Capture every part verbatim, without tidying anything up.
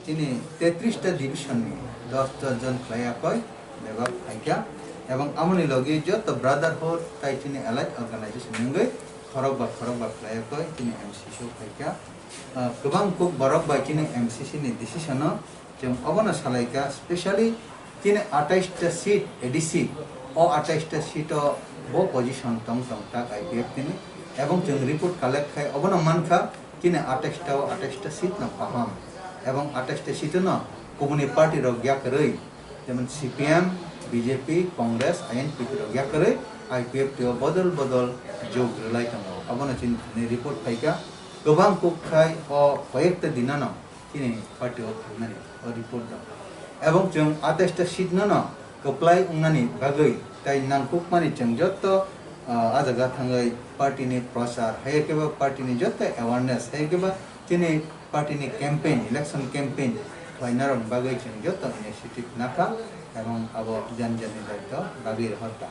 Chini tetris ta division ni dos dos jon khlai yakoi bebak phaikha, ebong amoni logi joto brotherhood tai chini allied organization wngwi khorokba khorokba khlai yakoi chini M C C o phaikha. Ah, kwbang kuk borok bai chini M C C ni decision o chwng obono salaikha, specially chini atais ta seat A D C, o atais ta seat o bo position tong tong tak I P F T ni, ebong chwng report collect khai obono mankha, chini atais ta o atais ta seat no kaham, ebong atais ta seat no kubuni party rok yakarwi, jemon C P M, B J P, Congress, I N P P rok yakarwi I P F T o bodol bodol jog rwlai tongo. Abono chini thani report phaikha, kwbang kuk khai o koyekta dinano chini party o thangnani o report rok. Ebong chwng atais ta seat no no kwplai wngnani bagwi tai nangkukmani chwng joto, ah, ah jaga thangwi party ni prochar, hai khe ba party ni joto awareness, hai khe ba chini party ni campaign, election campaign khlaina rok bagwi chwng joto initiative nakha, ebong abo jan jan ni daitw bagwi rohorkha.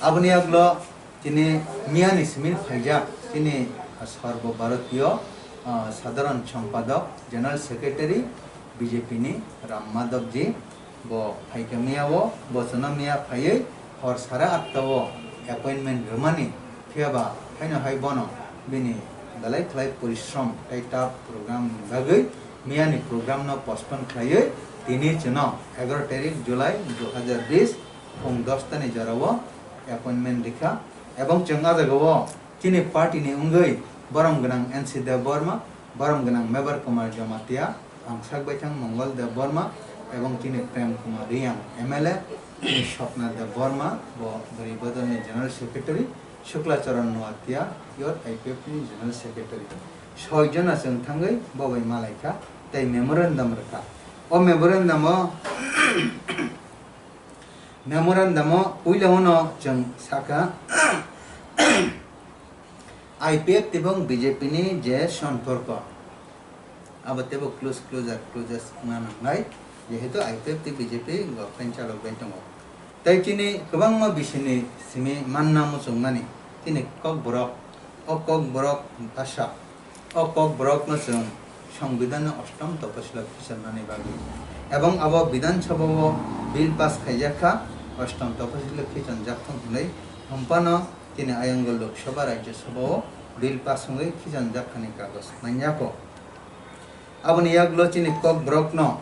Aboni yagulo chini miya ni simi phaijak chini Sarbo Bharatiyo, ah, Sadharan Sampadok, General Secretary B J P ni Ram Madhav ji, bo phaikha miya o, bo chwngno miya phaiwi hor sara atta o appointment rwmani, phiyaba haino hai bono bini belai khlai porishrom tei tough program ni bagwi miya ni program no postpone khlaiwi tini chwngno egaroh tarik July dui hazar bish phung dos ta ni jora o appointment rikha, ebong chwng ah jaga o chini party ni wngwi borom gwnang N C Debbarma, borom gwnang Mebar Kumar Jamatia, ang sak baithang Mongol Debbarma, ebong chini Prem Kumar Reang M L A, chini Swapna Debbarma, bo bwrwi bodol ni General Secretary, Shukla Charan Noatia, youth I P F ni General Secretary. Soi jona chwng thangwi bo bai malaikha, tei memorandum rwkha. O memorandum o Memorandum o puila o no chwng sakha, I P F T tei bong B J P ni je somporko, abo teibo close, closer, closest wngna nangnai, jehetu I P F T tei B J P government chalok bai tongo. Tei chini kwbangma bisini simi manna muchungmani chini Kokborok, o Kokborok bhasha, o Kokborokno chwng Songbidanni Ashtam Tapasilo khichannani bagwi, ebong abo Bidhan Sabha o bill pass khaijak kha, Ashtam Tapasilo khichonjak thung hwnwi, hwnphano chini ayang Lok Sabha, Rajya Sabha o bill pass wngwi khichonjak khani kagoj manjako. Aboni yagulo chini Kokborokno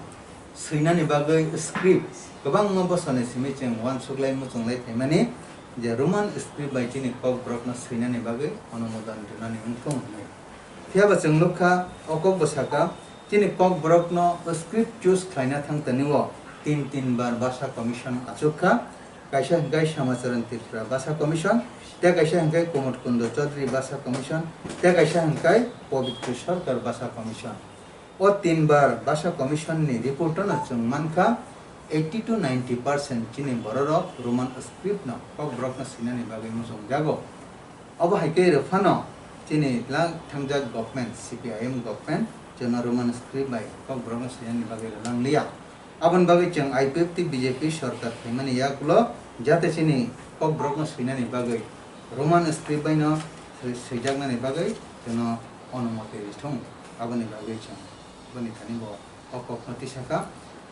swinani bagwi script kwbangma bosoni simi chwng uansuklai muchunglai phaimani je Roman script bai chini Kokborokno swinani bagwi onumodon rwnani wngthung hwnwi. Phiyaba chwng nukha, o Kokbo sakha, chini Kokborokno script choose khlaina thang tani o tin tin bar Bhasha Commission achuk kha, kaisa hwnkhe Samacharan Tripura Bhasha Commission, tei kaisa hwnkhe Kumud Kundo Chaudhary Bhasha Commission, tei kaisa hwnkhe Pabitra Sarkar Bhasha Commission. O tin bar Bhasha Commission ni report no chwng mankha, eighty to ninety percent chini bororok Roman script no Kokborok no swinani bagwi muchungjago. Obo hai khe rwphano chini lang thangjak government, C P I M government, chwngno Roman script bai Kokborok no swinani bagwi rwlang liya. Aboni bagwi chwng I P F T B J P sorkar phaimani yagulo jate chini Kokborok no swinani bagwi Roman script bai no swi-, swijaknani bagwi chwngno onumoti rithung. Aboni bagwi chwng boni thani bo o kokno tisakha.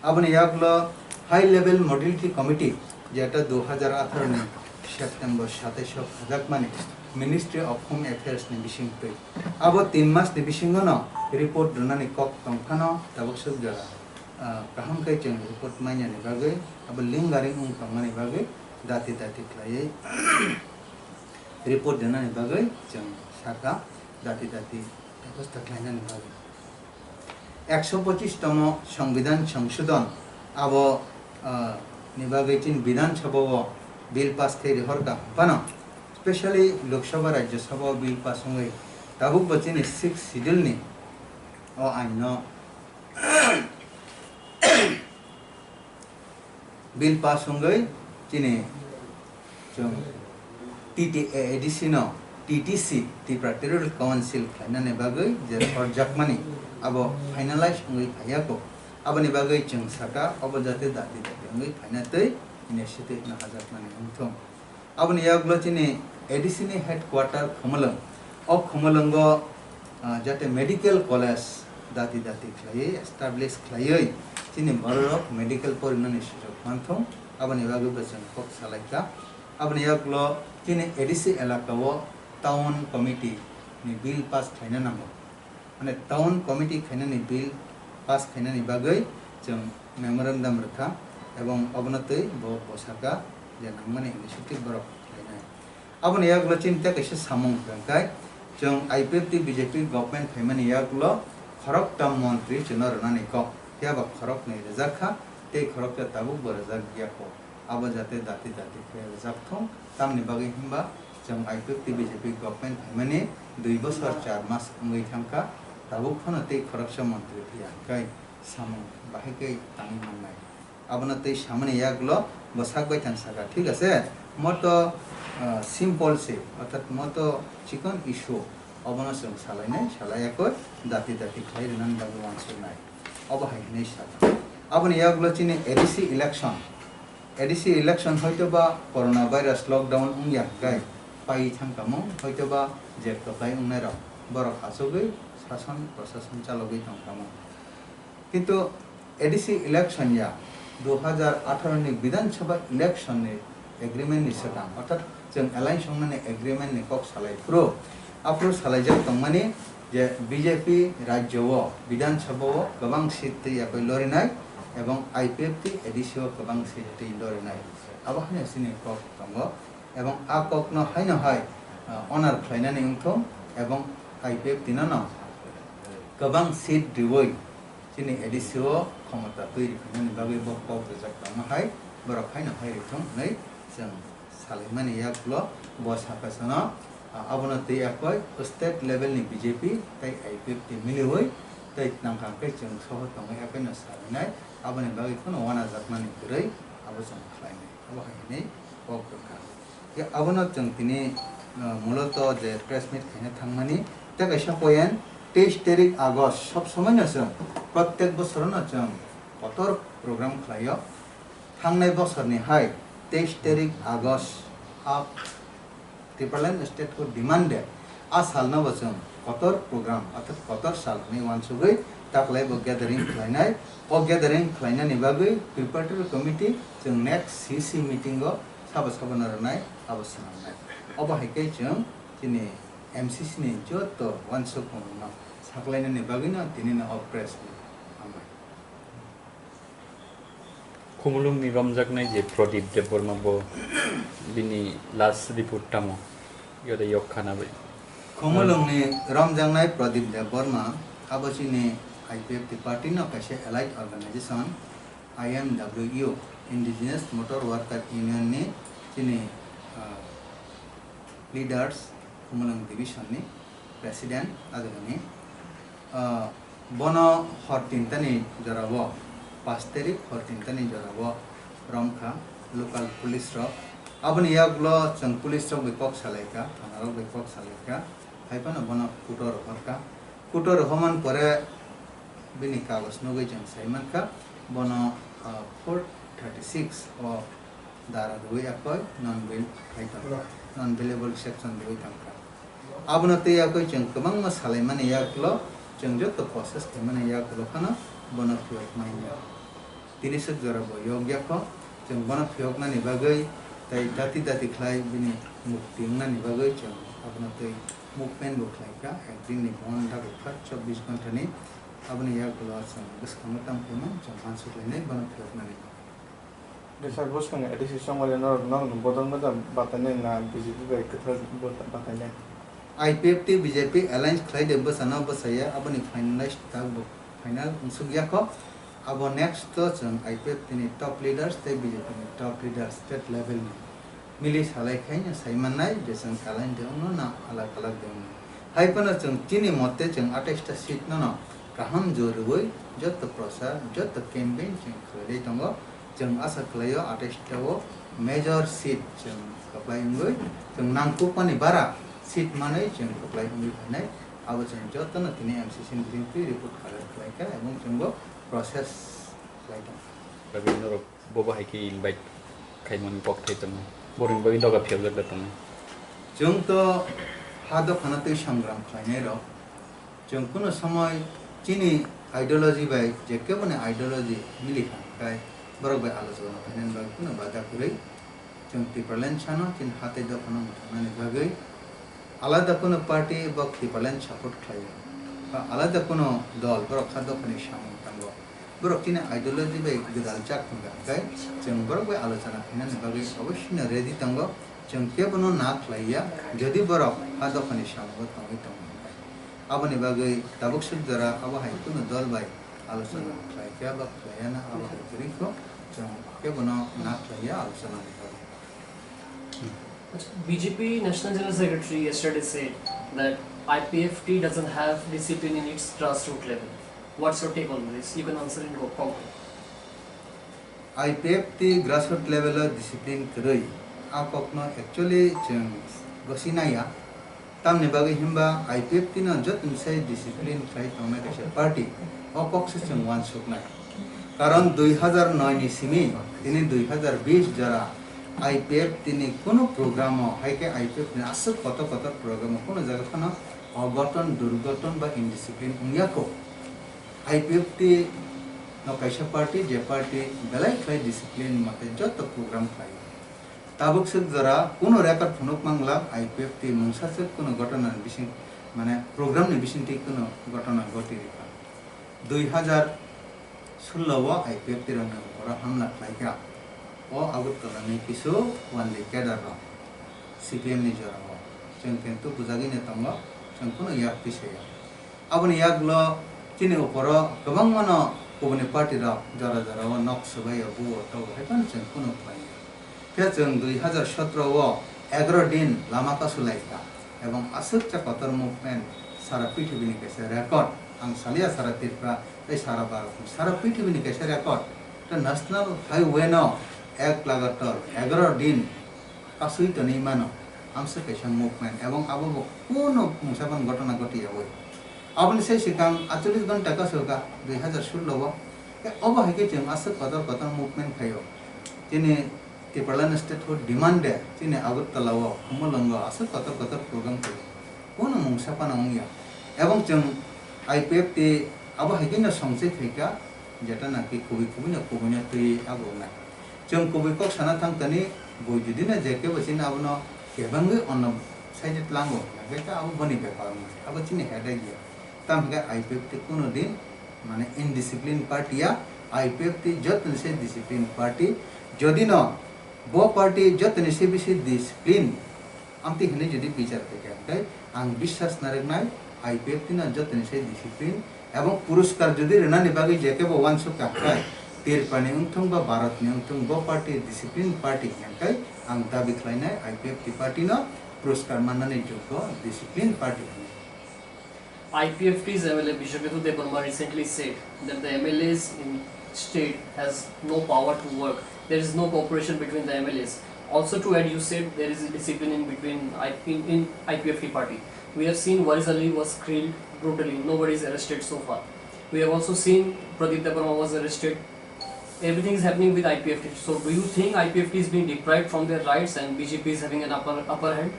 Aboni yagulo High Level Modality Committee, jeta dui hazar atharo ni September satais o khajakmani Ministry of Home Affairs ni bisingtwi. Abo tin mas ni bisingo no report rwnani kok tongphano tabuk swk jora, ah, kaham khe chwng report mainani bagwi, abo lingering wng tongmani bagwi dati dati khlaiwi report rwnani bagwi chwng sakha, dati dati bebosta khlainani bagwi. Ekso pochis tomo Songbidan Songshodhon abo, ah, ni bagwi chini Bidhan Sabha o bill pass khe rihorkha phano, specially Lok Sabha, Rajya Sabha o bill pass wngwi tabuk bo chini sixth schedule ni o ain no bill pass wngwi chini chwng T T A A D C no T T C, Tripura Territorial Council khlainani bagwi je horjakmani abo finalize wngwi phaiyako. Aboni bagwi chwng sakha obo jate dati dati wngwi phaina twi initiative no hajakmani wngthung. Aboni yagulo chini A D C ni headquarter Khumulwng. O Khumulwngo, ah, jate medical college dati dati khlaiwi, establish khlaiwi chini bororok medical porinani sujok manthung, aboni bagwi bo chwng kok salaikha. Aboni yagulo chini A D C elaka o town committee ni bill pass khlaina nango. Mane town committee khainani bill pass khainani bagwi chwng memorandum rwkha, ebong obono twi bo bosaka je nangmani initiative borok khlainai. Aboni yagulo chini tei kaisa samung hwnkhe, chwng I P F T B J P government phaimani yagulo khoroktham montri chwngno rwnani kok, phiya ba khoroknwi rwjak kha, tei khoroksa tabuk bo rwjak ya kho. Abo jate dati dati khe rwjak thung, tamni bagwi hwnba chwng I P F T B J P government phaimani dui bosor char mas wngwi thangkha, tabuk phano tei khoroksa montri phiya hwnkhe samung bahai khe tangwi mangnai. Abono tei samani yagulo bwsak bai thang saka, thik ase? Moto, ah, simple se, orthat moto chikon issue, obono chwng salainai, salaiya koi, dati dati khlai rwnani bagwi uansuknai. Obo hai hwnwi saka. Aboni yagulo chini A D C election, A D C election hoito ba corona virus lockdown wngya hwnkhe pai thangkamo, hoito ba je kwplai wngnai rok borok achugwi sason prosason chalogwi tongkamo. Kintu A D C election ya dui hajar atharo ni Bidhan Sabha election ni agreement ni swkang, orthat chwng alliance wngnani agreement ni kok salai phuru, aphuru salaijak tongmani je B J P rajyo o Bidhan Sabha o kwbang seat twi yakwi lorinai ebong I P F T A D C o kwbang seat twi lorinai, abo haino chini kok tongo. Ebong a kokno haino hai, ah, honor khlainani wngthung ebong I P F T no no kwbang seat riwi chini A D C o khomota twi rwkhainani bagwi bo kok rijak tongma hai borok haino hai rwthung hwnwi chwng salaimani yagulo bo sakasano, ah, abono twi yakoi state level ni B J P tei I P F T miliwi tei nangkha khe chwng soho tongwi yakhaino salainai, aboni bagwi kheno wanajakmani kwrwi abo chwng khlainai. Abo hai hwnwi kok rwkha. Khe abono chwng tini, uh, muloto je press meet khaina thangmani, tei kaisa point, teis tarik August, sob somoino chwng, prottek bosorono chwng kotor program khlaio. Thangnai bosorni hai teis tarik August a Tipraland state ko demanded, a salno bo chwng kotor program, orthat kotor sal hwnwi uansugwi taklai bo gathering khlainai. O gathering khlainani bagwi preparatory committee chwng next C C meeting o sabo sabo no rwnai, abo swnamnai. Obo hai khe chwng chini M C C ni joto uansukmung no saklainani bagwi no tini no o press meet hambai. Khumulwngni romjaknai je Pradip Debbarma bo bini last report tamo yode yok khana bai. Khumulwngni romjaknai Pradip Debbarma abo chini I P F T party no kaisa allied organization I M W U, Indigenous Motor Worker Union ni chini, ah, leaders, Khumulwng division ni president ajagani, ah, bono hor tinta ni jora o, pash tarik hor tinta ni jora o romkha local police rok. Aboni yagulo chwng police rok bai kok salaikha, thana rok bai kok salaikha, hai phano bono kuto rohorkha. Kuto rohorman pore bini kagoj nugwi chwng sai mankha, bono, ah, four thirty six o dara rwui akhoi non bail khai tongkha, non bailable section rwui tongkha. Abono tei akhoi chwng kwbangma salaimani yagulo, chwng joto process khaimani yagulo phano bono phiyok manya. Tini swk jora bo yokya kho, chwng bono phiyoknani bagwi tei dati dati khlai bini mukti wngnani bagwi chwng abono tei movement bo khlaikha, ekdin ni bond dagwi kha chobbish ghonta ni. Aboni yagulo chwng bwskango tamo khaimani chwng uansuk lainai bono phiyoknani. Risa bwskang A D C chongmani norok nokno bodol ma da batanai na B J P bai kwthar bota-, batainai? I P F T B J P alliance khlai de bwsano bwsaya, aboni finalize tak bo final wngsuk ya kho. Abo next to chwng I P F T ni top leaders tei B J P ni top leaders state level ni mili salai khai no sai mannai je chwng alliance de wngno na alag alag de wngno. Hai phano chwng chini mote chwng atais ta seat no no kaham jor rwui joto prochar, joto campaign chwng khlai tongo. Chwng asa khlaio atais ta o major seat chwng kwplai wngwi chwng nangkukmani bara seat manwi chwng kwplai wngwi phainai. Abo chwng jotono tini M C C ni bisingtwi report collect khlaikha ebong chwngbo process khlai tongkha. Tabuk norok bo bahai khe invite khaimani kok thai tongo. Borokni bagwi doga phiyokjak da tongo. Chwng to ha dophano twi sangram khlainai rok. Chwng kuno somoi Chini ideology bai je keboni ideology mili kha, hwnkhe borok bai alochona khainani bagwi kheno bada kwrwi. Chwng Tipraland sano chini hatai dophano mwthangnani bagwi alada kheno party bok Tipraland support khlaio. Ba alada kheno dol borok ha dophani samung tango. Borok chini ideology bai gwdal jak thangkha, hwnkhe chwng borok bai alochona khainani bagwi oboisino ready tongo. Chwng kebono na khlaiya, jodi borok ha dophani samungo tongwi tongo hwnkhe. Aboni bagwi tabuk swk jora abo hai kheno dol bai alochona khlaikha ba khlaiya na abo hai kwrwi kho, chwng kebono na khlaiya alochonani bagwi. B J P National General Secretary yesterday said that I P F T doesn't have discipline in its grassroots level. What's your take on this? You can answer in Kokang. I P F T grassroots level o discipline kwrwi, a kokno actually chwng gosi naiya. Tamni bagwi himba I P F T no jotoni sai discipline khlai tongnai kaisa party, o kok se chwng uansuknai. Karon dui hazar noi ni simi tini dui hazar bis jora I P F T ni kunu program o, hai khe I P F T ni aswk kotor kotor program o kunu jaga phano ogoton, durgoton ba indiscipline wngya kho. I P F T no kaisa party, je party belai khlai discipline mote joto program khlai. Tabuk swk jora kunu record phunuk mangla I P F T mungsa swk kunu gotona ni bising, mane program ni bisingtwi kunu gotona goti rikha. Dui hazar sullo o I P F T rokni oro hamla khlaikha. O Agartala ni kisu wandi cadre rok C P M ni jora o. Chwng kintu bujagwi no tongo, chwng kunu yak twi saya. Aboni yagulo chini opor o kwbangma no kubuni party rok jora jora o nok swbai o, bu o, to o, hai phano chwng kunu khlai ya. Khe chwng dui hazar sotro o egaroh din lama kasu lai kha, ebong aswk cha kotor movement sara pithibini kaisa record. Ang saliya sara Tripura tei sara Bharat ni, sara pithibini kaisa record. Tei national highway no ek lagatar egaroh din kasui tonwi mano, amswk kaisa movement, ebong abo bo kuno mungsa phano gotona goti yawi. Aboni sai swkang aitchallish ghonta kasu kha dui hazar sullo o. Khe obo hai khe chwng aswk kotor kotor movement khaio. Chini Tipraland state o demand de chini Agartala o, Khumulwngo aswk kotor kotor program khaio. Kuno mungsa phano wngya. Ebong chwng I P F T abo hai khe no songchai phaikha, jeta naki kubui kubui no kubui no twi abo wngnai. Chwng kubui kok sana thang tani, bui jodi no je kebo chini abono kebengwi onno saide tlango, hwnkhe khe abo boni bepar wngnai. Abo chini headache ya. Tamo hwnkhe I P F T kuno din mane indiscipline party ya, I P F T jotoni se discipline party. Jodi no bo party jotoni se bisi discipline, amtwi hinwi jodi bichar khaikha, hwnkhe ang biswas narwknai I P F T no jotoni se discipline ebong puruskar jodi rwnani bagwi je kebo uansuk kha, hwnkhe Tripurani wngthung ba Bharatni wngthung, bo party discipline party, hwnkhe ang dabi khlainai I P F T party no puruskar mannani joggo discipline party hwnwi. I P F T's M L A Bishwaketu Debbarma recently said that the M L As in state has no power to work. There is no cooperation between the M L As. Also to add, you said there is a discipline in between I P, in, in I P F T party. We have seen Waris Ali was killed brutally. Nobody is arrested so far. We have also seen Pradeep Debbarma was arrested. Everything is happening with I P F T. So do you think I P F T is being deprived from their rights and B J P is having an upper, upper hand?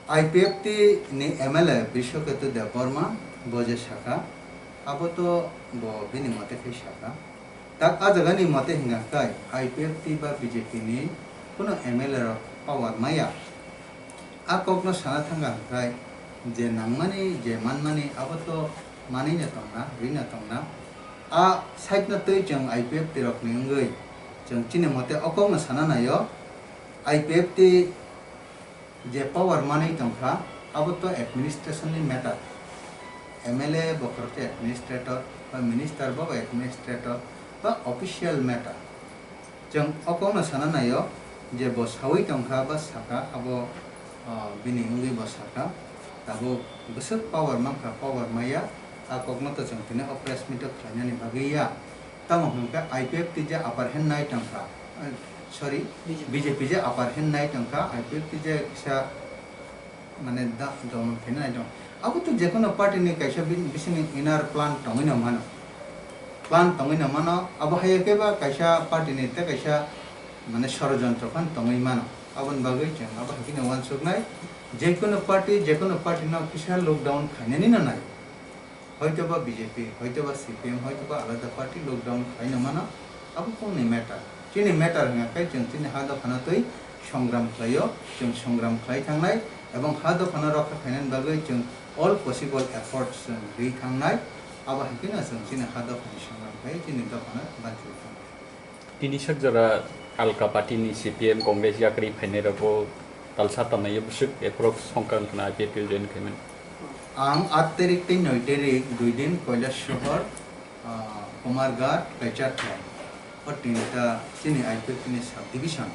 I P F T ni M L A Bishwaketu Debbarma bo je sakha, abo to bo bini mote khe sakha. Tak a jagani mote hwnkha khe I P F T ba B J P ni kuno M L A rok power maya. A kokno sana thangkha hwnkhe je nangmani, je manmani, abo to manwi no tongna, rwi no tongna. A side no twi chwng I P F T rokni wngwi chwng chini mote o kokno sana naio. I P F T je power manwi tongkha, abo to administration ni matter. M L A bo khoroksa administrator, ba minister bo administrator, ba official matter. Chwng o kokno sana naio je bo sawi tongkha ba sakha, abo, ah, bini wngwi bo sakha. Tabuk bwswk power mankha, power maya, a kokno to chwng tini o press meet o khlainani bagwi ya. Tamo hwnkhe I P F T je upper hand nai tongkha, eh, sorry, B J P. B J P je upper hand nai tongkha, I P F T je kisa mane da-, down phaina nai tong. Abo to jekono party ni kaisa bi-, bisingni inner plan tongwi no mano. Plan tongwi no mano, abo hai khe ba kaisa party ni tei kaisa mane sorojontro phan tongwi mano. Aboni bagwi chwng abo hai kheno uansuknai, jekono party, jekono party no kisa lockdown khainani no nai. Hoitoba B J P, hoitoba C P M, hoitoba alada party lockdown khaino mano, abo kungni matter. Chini matter hwnkha khe chwng chini ha dophano twi songram khlaio, chwng songram khlai thangnai, ebong ha dophano rokha khainani bagwi chwng all possible efforts chwng rwi thangnai, abo hai kheno chwng chini ha dophani songram khlai chini dophano bachwi thangnai. Tini sak jora alka party ni C P M, Congress yakarwi phainai rokbo talsa tanai bwswk approx songkang khna I P F T o join khaimani. Ang aat tarik tei noi tarik dui din Kailash Sohor, ah, Kumarghat, Kaicharthai. O tinta chini I P F T ni sub division.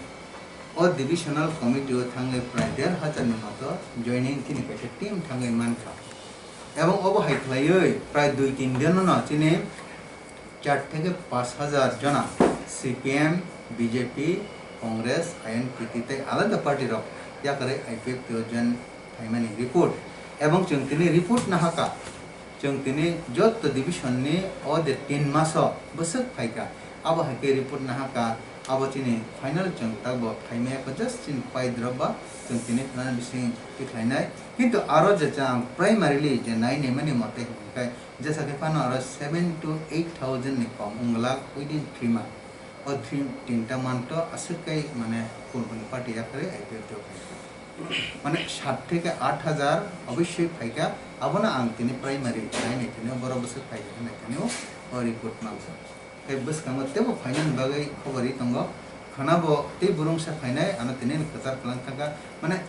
O divisional committee o thangwi prai der hajar ni moto joining chini kaisa team thangwi mankha. Ebong obo hai khlaiwi prai dui tin din no chini char theke panch hajar jona C P M, B J P, Congress, I N P T tei alada party rok yakarwi I P F T o join phaimani report. Ebong chwng tini report nahaka, chwng tini joto division ni o de tin maso bwswk phaikha. Abo hai khe report nahaka, abo chini final chwng tabok phaimaya kho, just chini pai drop ba chwng tini plan bising tikhlainai. Kintu aro je chang primarily je nai naimani mote hwnkhe jesa khe phano aro seven to eight thousand ni kom wngla within three month. O three tinta month to aswk kai mane kurmani party yakarwi I P F T o phaikha. Mane sat theke aat hajar obossoi phaikha, abono ang tini primary nai nai tini borok bwswk phaikha hinwi tini o report mankha. Tei bwskango teibo phainani bagwi khobor ri tongo. Khwnabo tei burungsa phainai, ano tini kwchar kwlang thangkha. Mane,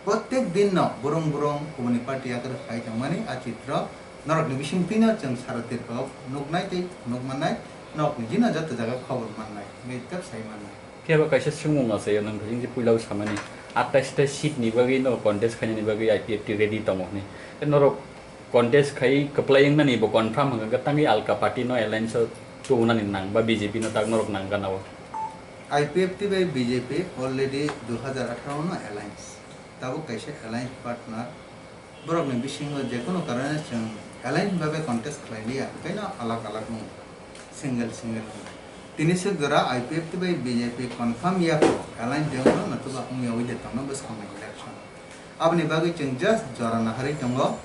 protek din no burung burung kubuni party yakarwi phai tongmani a chitro norokni bisingtwino chwng sara tirkao nuknai tei nukmannai, norokni jino joto jaga khobor mannai, hwnwi tep sai mannai. Phiya ba kaisa swngmung achaio, nwng thajing je puilao samani, atais ta seat ni bagwi no contest khainani bagwi I P F T ready tongo hwnwi. Tei norok contest khai kwplai wngnani bo confirm hwnkha khe tangwi alka party no alliance o tubunani nang ba B J P no tak norok nang gana o. I P F T bai B J P already dui hajar atharo no alliance. Tabuk kaisa alliance partner. Borokni bisingo jekono karone chwng alliance babe contest khlai liya, kaino alak alak wng, single single wng. Tini swk jora I P F T bai B J P confirm ya kho, alliance de wngno, natuba wngya wi de tongno bwskango election. Aboni bagwi chwng just jora naharwi tongo,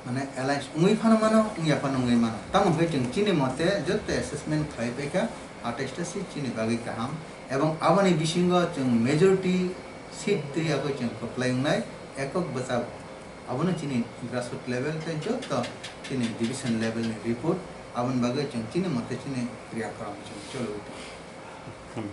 mane alliance wngwi phano mano, wngya phano wngwi mano. Tamo hwnkhe chwng chini mote joto assessment khlai paikha, atais ta seat chini bagwi kaham. Ebong aboni bisingo chwng majority seat twi yagwi chwng kwplai wngnai ekok bwchao. Abono chini grassroots level tei joto chini division level ni report, aboni bagwi chwng chini mote chini kriya karam chwng cholwi tongo.